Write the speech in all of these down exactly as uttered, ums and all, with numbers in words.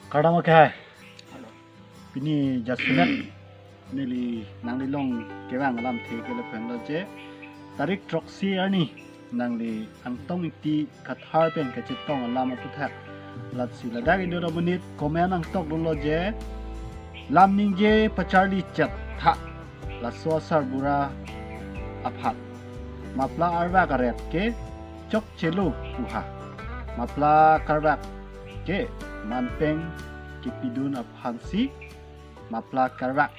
Kardom akhai. Pini jasemet neli nangli along kevang alamthe ke lapen lo je tarik throksi arni nangli Angtong Ingti Kathar pen kachetong alam aputhak. Lasi ladak inut amonit comment nangtok dunlo je lam ningje pacharli chetha laso asarbura aphan. Mapla arvak aret ke chokchelo pu ha. Mapla karvak ke manpeng kepidun aphansi mapla karvak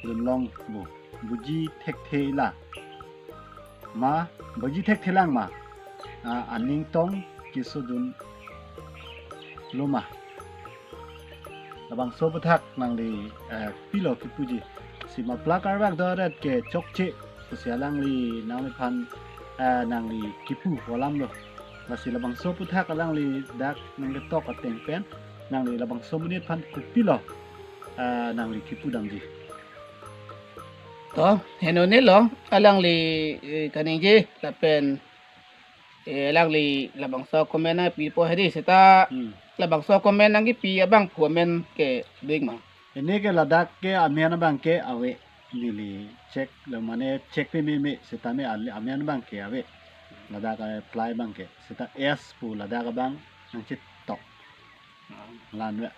dunlong pu. Buji thekthe la ma, buji thekthe lang ma, ah, aning tong kesodun lo ma. Labangso aputhak nangli, eh, pilo kipuji. Si mapla karvak do aret ke chokche pusi alangli nangliphan, eh, nangli kipu alam lo. Lasi labangso aputhak alangli dak nangketok ateng pen nangli labangso amonit aphan kopilo, eh, nangli kipu damji. To, henone lo, alangli, eh, kaningje lapen, eh, alangli labangso comment nangpipo hedi seta. Hmm. Labangso comment nangkipi abangphu amen ke ding ma? Ini ke ladak ke amen abang ke ave, neli check lo mane check pe meme seta me al-, amen abang ke ave. Ladak apply abang ke seta S pu ladak abang nangchetok. Lan ve.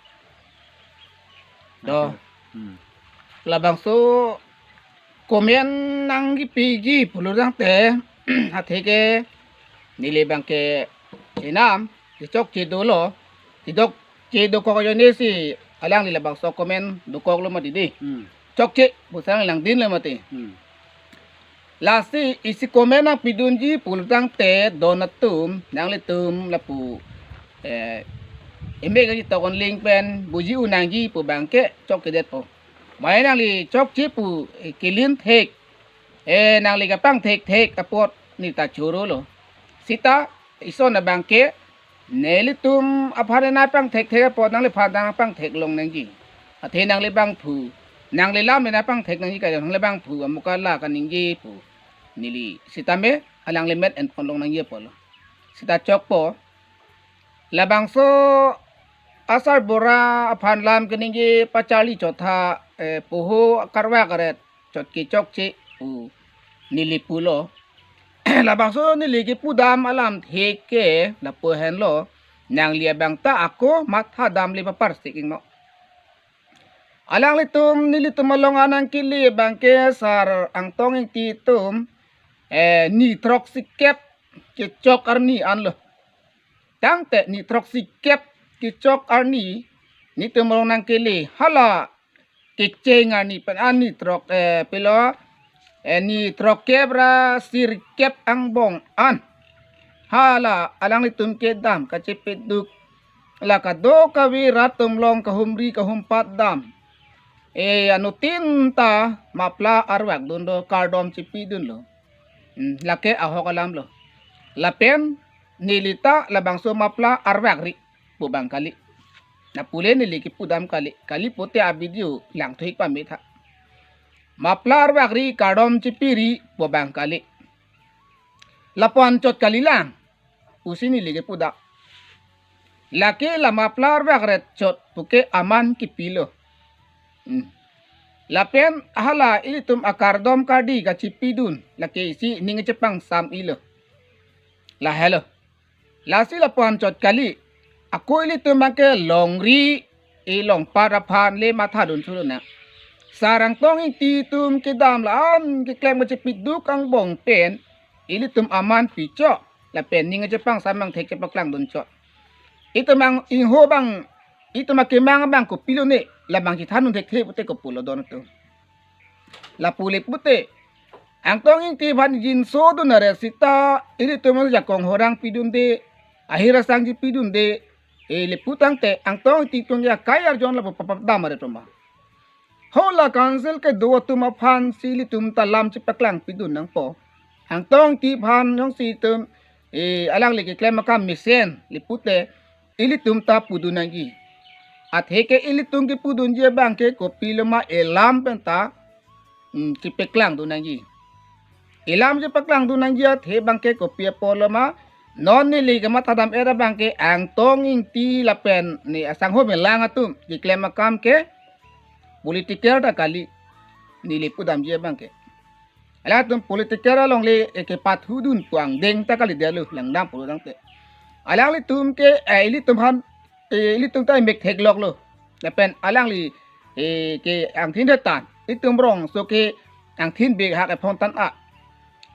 To. Hmm. Labangso comment nangkipiji pulo tangte, athe ke neli abang ke chenam, chokche dolo, chedok, chedokok ajoine si alangli labangso comment dokok lo mati di. Hmm. Chokche, pusang langdin lo mati. Hmm. Lasi isi comment nangpidunji pulo tangte don atum, nanglitum lapu, eh, emek aji tokon ling pen buji un nangji pu abang ke chokchedetpo. Mai nangli chokche pu, eh, kelin thek, eh, nangli kapangthek thek apot neta choro lo. Seta ison abang ke nelitum aphan nangpangthek thek apot nangliphan nangpangthek long nangji. Athe nangli abangphu, nangli lam nangpangthek nangji ka nangli abangphu amuka la kaningje pu. Neli sitame alangli met enpon long nangji apotlo. Seta chokpo. Labangso asarbura aphan lam kaningje pacharli chotha, eh, poho karvak aret chot kechokche pu neli pulo. Labangso neli kipudam alamthe ke lapu henlo, nangli abang ta ako matha damle papar sik ingno. Alanglitum nelitum along anang kili abang ke sar Angtong Ingti atum, eh, ni throksi kep kechok arni anlo. Tangte ni throksi kep kechok arni nelitum along nangkele hala kecheng arni pen an ni throk, eh, pilo, eh, ni throkkep ra sirkep angbong an. Hala alanglitum kedam kachepeduk la kadokave rat atum along kahumri kahumpat dam. Eh, anuttin ta mapla arvak dun do, kardom chepidunlo. Hmm, lake ahok alamlo. Lapen neli ta labangso mapla arvak ri pu abang kali. Napule neli kipudam kali. Kali pute a-video langthu-ik pame tha. Mapla arvak ri kardom chepiri pu abang kali. Lapu-an chot kalilang pusi neli kipudam. Lake la mapla arvak ret chot puke aman kipilo. Hmm. Lapen hala ilitum akardom kardi kachepidun lake isi ning chepangsam ilo. Lahelo. Lasi lapu-an chot kali. Ako ilitum abang ke longri, eh, longpat aphan le mathadun chuluna. Sar Angtong Ingti atum kedam la-an keklem kachepeduk angbong pen ilitum aman pichok lapen ning chepangsam abang thek chepaklangdun chot. Itum abang ingho abang, itum akemang abang kopilo ne, labang chethandun thekthe pute kopulo don atum. Lapule pute Angtong Ingti aphan jinso dun aret seta ilitum ajakong horang pidunde, ahir asang chepidunde, eh, lapu tangte Angtong Ingti atum akai arjon lapu papap dam aret roma. Hala council kedo atum aphansi ilitum ta lam chepaklang pidun nangpo. Angtong Ingti aphan jongsi itum, eh, alangli keklem akam mesen le pute ilitum ta pudun nangji. Athe ke ilitum kipudunji abang ke kopilo ma elam pen ta, hmm, chepaklangdun nangji. Elam chepaklangdun nangji athe abang ke kopi apotlo ma non neli kamatha dam-et abang ke Angtong Ingti lapen ne asangho melang atum keklem akam ke political ta kali, neli pudamji abang ke. Alangtum political alongle, eh, kepathu dun puang deng ta kali delo, langdam pulo tangte. Alanglitum ke, eh, ilitum aphan, eh, ilitum ta mek theklok lo. Lapen alangli, eh, ke angthin thetan, itum rongso ke angthin bihek aphong tan a.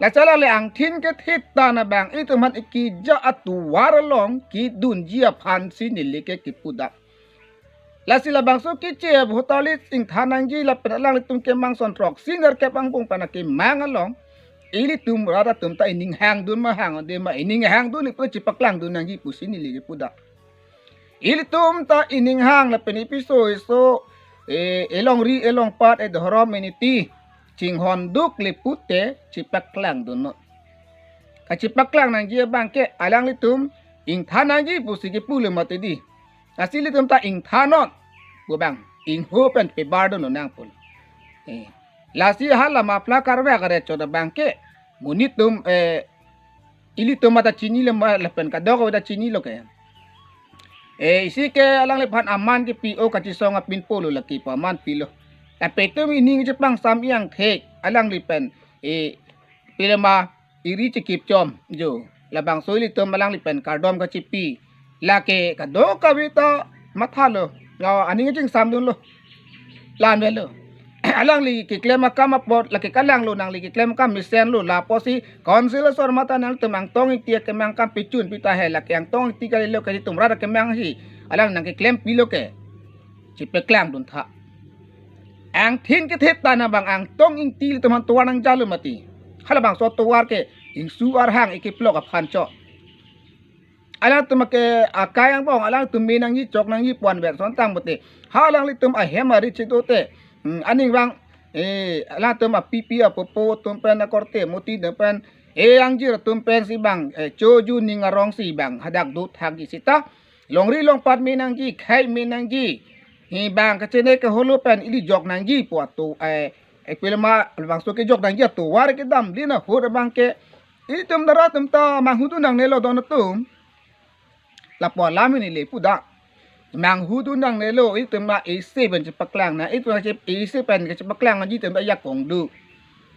Lasi alangli angthin kethe tan abang, itum aphan ikija atovar along kedunji aphansi neli ke kipudam. Lasi labangso keche voter list ingthan nangji lapen alanglitum kemang son throksi nerkep angbong pen akemang along, ilitum rat atum ta ining hangdun ma hangde ma, ining hangdun ipu chepaklang dun nangji pusi neli kipudam. Ilitum ta ining hang lapen ipiso iso, eh, elongri elongpat, eh, dhorom eniti chinghon duk le pute chepaklang dunnon. Kachepaklang nangji abang ke alanglitum ingthan nangji pusi kipu le mati di. Lasi ilitum ta ingthannon pu abang, ingho pen pebar dunnon nangpo. Eh, lasi hala muffler karvek arechot abang ke monit atum, eh, ilitum mata chinilo ma lapen kadokave ta chinilo ke. Eh, isi ke alangliphan aman kepi, o kachesong apinpo lo lake pu aman pilo. Lapen itum ining chepangsam iyang thek alangli pen, eh, pilo ma eri chekip chom jo. Labangso ilitum alangli pen kardom kachipi. Lake kadokave ta mathalo. Lo, aning chingsam dunlo. Lan velo. Alangli keklem akam apot, lake kalanglo, nangli keklem akam mesenlo, lapusi council asor mata nangtum Angtong Ingti akemang akam pechun pita he, lake Angtong Ingti kalilo ke itum rat akemang si. Alang nangkeklem pilo ke. Chepaklang dun tha. Angthin kethe tan abang Angtong Ingti ilitum aphan tovar nangjalo mati. Halabangso tovar ke ingsu arhang ekeplok aphan cho. Alangtum ke akai angbong, alangtum me nangji chok nangji puan ber son tang bote. Ha alanglitum ahem ari chedote. Hmm, aning abang, eh, alangtum apipi apopo atum pen akorte moti atum pen, eh, angjir atum pensi abang, eh, choju ning arongsi abang hadak do thakji seta. Longri longpat me nangji, khei me nangji. Hi abang kachene ke holo pen ili jok nangji pu ato, eh, eh, pilo ma labangso kejok nangji atovar kedam lina hur abang ke. Itum dara atum ta manghudun nangnelo don atum. Lapu alam ini le puda. Manghudun nangnelo, itum na isi pen chepaklang na, itum na chep isi pen kachepaklang aji itum ta yakong do.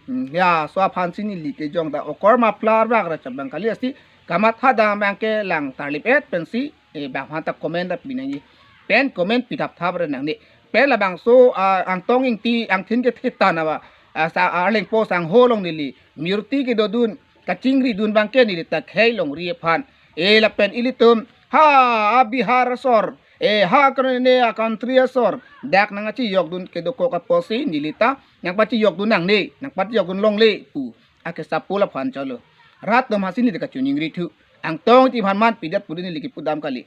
Hmm, ya, so aphansi neli kejong ta okor muffler bak ra chabang kali asi, kamatha dam abang ke lang tarlip-et pensi, eh, bang aphan ta comment ta pi nangji. Pen comment pi thap thap ra nangne. Pen labangso, ah, Angtong Ingti, Angthin kethe tan ava, ah, sa, ah, Arlengpo sangho along neli murti kedodun, kachingri dun abang ke neli ta khei longri aphan. Eh, lapen ilitum, ha, a Bihar asor, eh, ha, karone a country asor, dak nangkachejok dun kedokok apotsi neli ta nangpachejok dun nangne, nangpachejok dun longle pu akesapo aphan cholo. Rat atum aphansi neli kachoningri thu. Angtong Ingti aphan man pidet pu neli kipudam kali.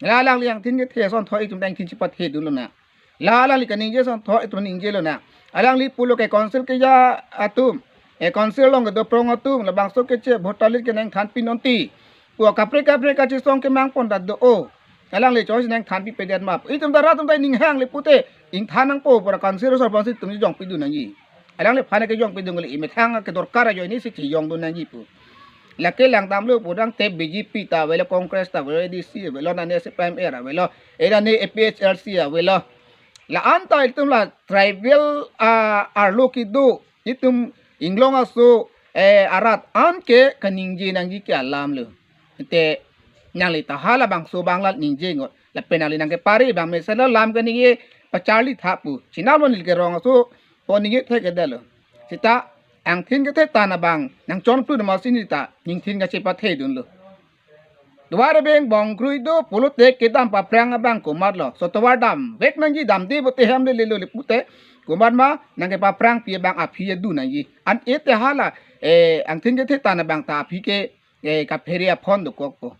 La alangli Angthin kethe asonthot itum ta Angthin chepathe dunlo na. La alangli kaningje asonthot itum ningjelo na. Alangli pulo ke council keja atum, eh, council along kedo prong atum, labangso keche voter list ke nangthan pinnon ti pu kaprek kaprek kachesong kemang pon ta do o. Alangli choice nangthan pipedet ma. Itum dara atum ta ining hang le pute ingthan nangpo pu ra council asor aphansi itum jongpi dun nangji. Alangliphan kejongpi dun kali, imethang kedorkar ajoinesi chejong dun nangji pu. Lake langdamlo pu tangte B J P ta avelo, Congress ta avelo, A D C avelo, nane C P I M R avelo, eh, nane A P H L C avelo. La-an ta itum la tribal, ah, arlo kedo, itum inglong aso, eh, arat an ke kaningje nangji ke alam lo. Te nangli ta halabangso abang la ningje ngot. Lapen nangli nangkepari abang mesen lo lam kaningje pacharli tha pu. Chinam lo neli ke rong aso, po ningje thekthedetlo. Seta Angthin kethe tan abang nangchonplu amatsi neli ta ningthin kachepathe dunlo. Tovar abeng bongkrui do pulote kedam paphrang abang komatlo. So tovar damvek nangji, damde pute hem lelelo le pute komat ma nangkepaphrangpi abang aphi adu nangji. An-e te hala, eh, Angthin kethe tan abang ta aphi ke, eh, kaphere aphon dokokpo.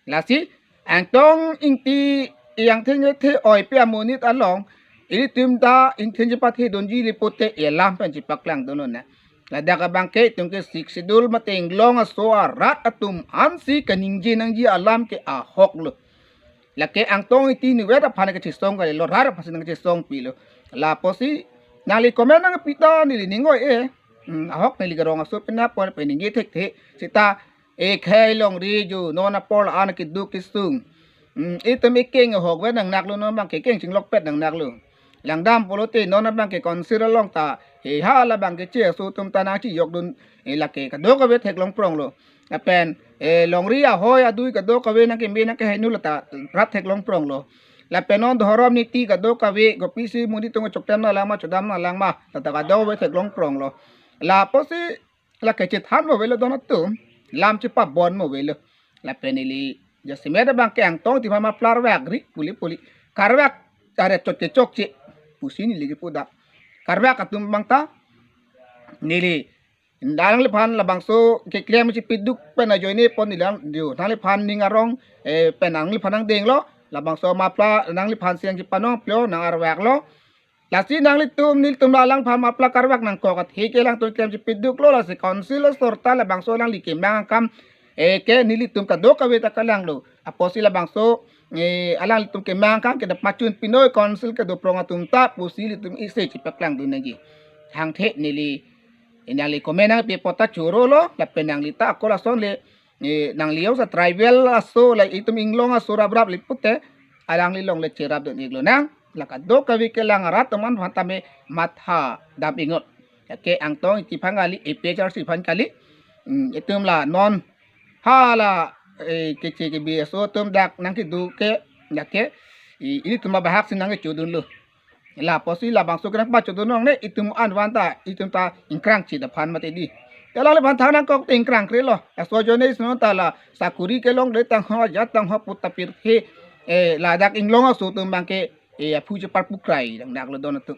Lasi Angtong Ingti, Angthin kethe oipi amonit along ilitum ta Angthin chepathe dunji le pute alam pen chepaklang dunlo na. Ladak abang ke itum ke Sixth Schedule mate inglong aso arat atum ansi kaningje nangji alam ke ahok lo. Lake Angtong Ingti inutvet aphan kachesong kalilo, rat aphansi nangchesongpilo. Lapusi nangli comment nangpi ta neli ning oi-e. Hmm, ahok neli ke rong aso penap pon peningje thekthe. Seta Ekhei longri ju non apor an keduk kesung. Hmm, itum ekeng ahok vet nangnaklo, non abang ke keng chinglokpet nangnaklo. Langdam pulote non abang ke council along ta, eh, hala abang ke che aso atum ta nangchijokdun, eh, lake kadokave theklongpronglo. Lapen, eh, longri ahoi adui kadokave nangkeme nangkeheno lata rat theklongpronglo. Lapen non dhorom niti kadokave kopisi monit atum chokdam nanglang ma chodam nanglang ma lata kadokave theklongpronglo. Lapusi lake chethan mo avelo don atum, lam chepabon mo avelo. Lapen neli jasemet abang ke angtong Ingti aphan mapla arvak ri puli puli. Karvak are chot ke chokche pusi neli kipudam. Karvak atum abang ta neli nangliphan labangso keklem chepiduk pen ajoine pon neli lang jo nangliphan ning arong, eh, pen nangliphan nangdenglo. Labangso mapla nangliphan siang chepanong plo nang arvaklo. Lasi nanglitum nelitum alangphan mapla karvak nangkok athe ke alangtum klem chepiduklo, lasi council asor ta labangso alangli kemang akam, eh, ke nelitum kadokave ta kalanglo. Apotsi labangso, eh, alanglitum kemang akam ke dap machun pinoi council kedo prong atum ta pusi ilitum isi chepaklangdun nangji. Hangthe neli, eh, nangli comment nangpi apot ta chorolo, lapen nangli ta ako lason le, eh, nangli jongsi tribal aso la itum inglong aso raprap le pute, alangli along le cherapdun-iklo nang. La kadokave kelang arat atum aphan tame matha dam ingot. Lake angtong Ingti aphan kali, A P H L C aphan kali. Hmm, itum la non hala, eh, keche kebi aso atum dak nangkedo ke, lake, i-, ilitum abahak si nangkechodunlo. Lapusi labangso ke nangpachodun longle, itum an aphan ta, itum ta ingkrang chit aphan mati di. Alangliphan thang nangkok te ingkrangkrelo. Laso ajoine si non ta la sakuri kelongle tangho, ajat tangho pu ta pirthe, eh, ladak inglong aso atum abang ke, eh, aphu cheparpu krai nangnaklo don atum.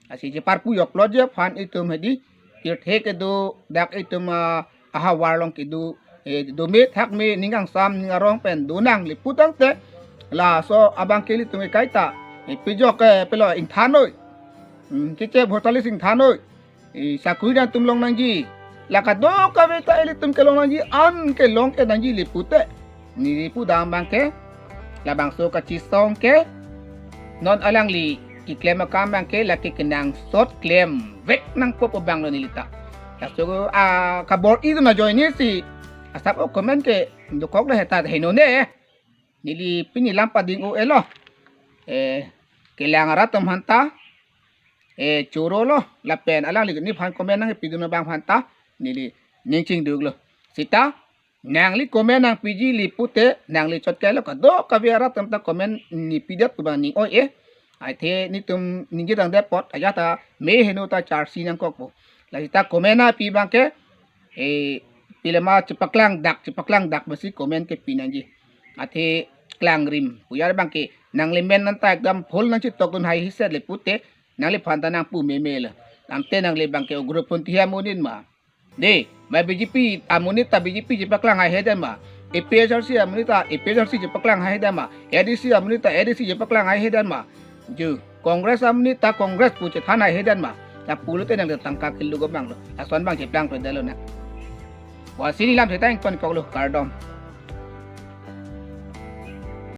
Lasi cheparpu joklo je aphan itum hedi, pirthe kedo, dak itum, ah, ahavar along kedo, eh, dome thakme ning kangsam ning arong pen donang le pu tangte, laso abang ke ilitum ekai ta, eh, pejok, eh, pelo ingthan noi. Hmm, keche voter list ingthan noi. Eh, sakuri nangtum long nangji. La kadokave ta ilitum kelong nangji, an kelong ke nangji le pute. Neli pudam abang ke, labangso kachisong ke, non alangli keklem akam abang ke lake kenangsot klemvek nangpo pu abanglo neli ta. Laso, ah, kabor-idun ajoine si asap o comment ke dokok le heta henone. Neli pini lam pading o elo. Eh, kelang arat atum aphan ta, eh, chorolo, lapen alangli nephan comment nangpidun abang aphan ta neli ning chingduklo. Sita, nangli comment nangpiji le pute, nangli chot kelo kadokave arat atum ta comment nepidet pu abang ning oi-e. Athe netum ningje tangdet apot, ajat ta me heno ta charsi nangkokpo. Lasi ta comment nangpi abang ke, eh, pile ma chepaklang dak, chepaklang dak masi comment kepi nangji. Athe klangrim pu ya abang ke, nangli men nang ta ekdam phul nangchetokdun haiheset le pute, nangliphan ta nangpu memelo. Ante nangli abang ke ugrophonthi amonit ma. De, ma B J P amonit ta B J P chepaklang haihedet ma. A P H L C amonit ta A P H L C chepaklang haihedet ma. A D C amonit ta A D C chepaklang haihedet ma. Ju, Congress amonit ta Congress pu chethan haihedet ma. Lapulote nangli tangka kilo abanglo. Lason abang cheplangpedetlo nang. Pusi neli lam seta ingtonkoklo, kardom.